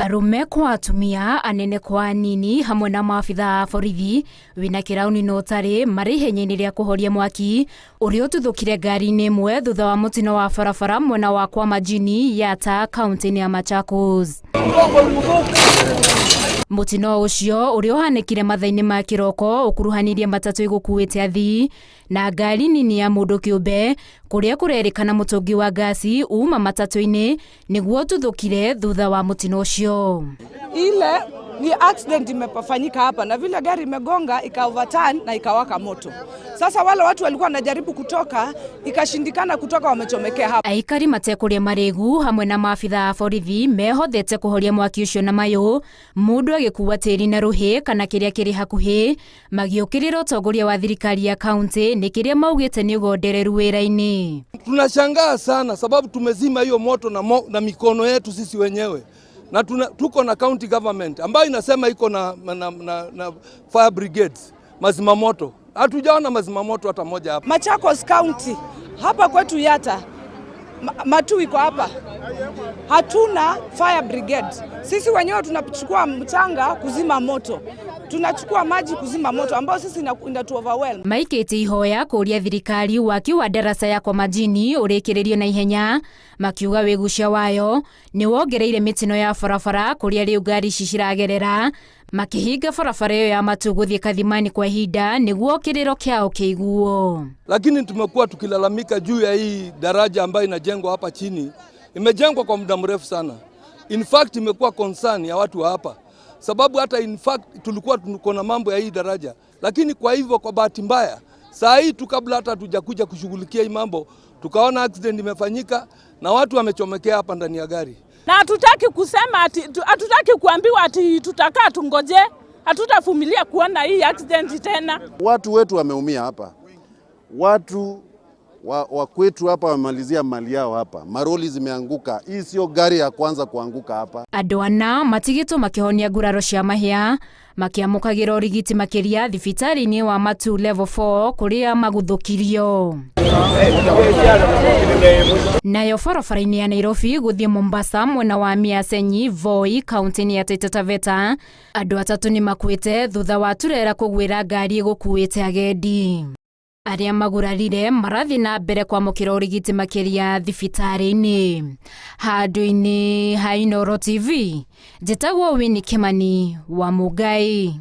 Arũme kwa atumia, anene kwa anini hamwe na maabitha a borithi wĩna kĩrauni na ũtarĩ marĩ ihenya-inĩ rĩa kũhoria mwaki ũrĩa ũtuthũkire ngari-inĩ ĩmwe thutha wa mũtino wa barabara mwena wa kwa Majini Yatta kaunti-inĩ ya Machakos. Mũtino ũcio ũrĩa ũhanĩkire mathaa-inĩ ma kĩroko ũkuruhanirie matatũ ĩgũkuĩte athii na ngari nini ya mũndũ kĩũmbe kũrĩa kũrerĩkana mũtũngi wa ngasi uma matatũ-inĩ nĩguo ũtuthũkire thutha wa mũtino ũcio. Ile ni accident imefanyika hapa na vile gari imegonga ika overturn na ikawaka moto. Sasa wale watu walikuwa wanajaribu kutoka ikashindikana kutoka, wamechomekea hapa. Aikari matekũrĩa marĩgu hamwe na maabitha a borithi mehothete kũhoria mwaki ũcio na mayũ, mũndũ agĩkua tĩri na rũhĩ kana kĩrĩa kĩrĩ hakuhĩ, magĩũkĩrĩra ũtongoria wa thirikari ya kaunti nĩ kĩrĩa maugĩte nĩ ũgondereru wĩra-inĩ. Tunashangaa sana sababu tumezima hiyo moto na mikono yetu sisi wenyewe na tuko na county government ambayo inasema iko na fire brigades, mazima moto. Hatujaona mazima moto hata moja hapa. Machakos County hapa kwetu Yatta, Matuu iko hapa, hatuna fire brigade. Sisi wenyewe tunachukua mchanga kuzima moto, tunachukua maji kuzima moto ambao sisi inatu overwhelm. Maikĩtie ihoya kũria thirikari waki wa darasa ya kwa Majini ũrĩkĩrĩrio na ihenya, makiuga wĩgucia wayo nĩ wongereire mĩtino ya barabara kũrĩa rĩu ngari ici ciragerera, makĩhinga barabara ĩyo ya Matuu gũthiĩ Kathimani kwa ihinda nĩguo kĩrĩro kĩao kĩiguo. Lakini tumekuwa tukilalamika juu ya hii daraja ambayo inajengwa hapa chini. Imejengwa kwa muda mrefu sana. In fact imekuwa concern ya watu wa hapa. Sababu hata in fact tulikuwa tuko na mambo ya hii daraja. Lakini kwa hivyo kwa bahati mbaya, saa hii tu kabla hata hatujakuja kushughulikia hii mambo, tukaona accident imefanyika na watu wamechomekea hapa ndani ya gari. Na hatutaki kusema ati, hatutaki kuambiwa ati tutakaa tungoje, hatutavumilia kuona hii accident tena. Watu wetu wameumia hapa. Watu wa kwetu hapa wamemalizia mali yao hapa. Maroli zimeanguka. Hii sio gari ya kwanza kuanguka hapa. Andũ ana matigĩtwo makĩhonia nguraro cia mahĩa makĩamũkagĩra ũrigiti makĩria thibitarĩ-inĩ wa Matuu Level 4 kũrĩa maguthũkirio. Nayo barabara-inĩ ya Nairobi gũthiĩ Mombasa mwena wa Miasenyi Voi kaunti-inĩ ya Taita Taveta andũ atatũ nĩ makuĩte thutha wa turera kũgwĩra ngari ĩgũkuĩte agendi. Arĩa magurarire marathiĩ na mbere kwamũkĩra ũrigiti makĩria thibitarĩ-inĩ. Handũ-inĩ ha Inooro TV, njĩtagwo Winnie Kimani wa Mũngai.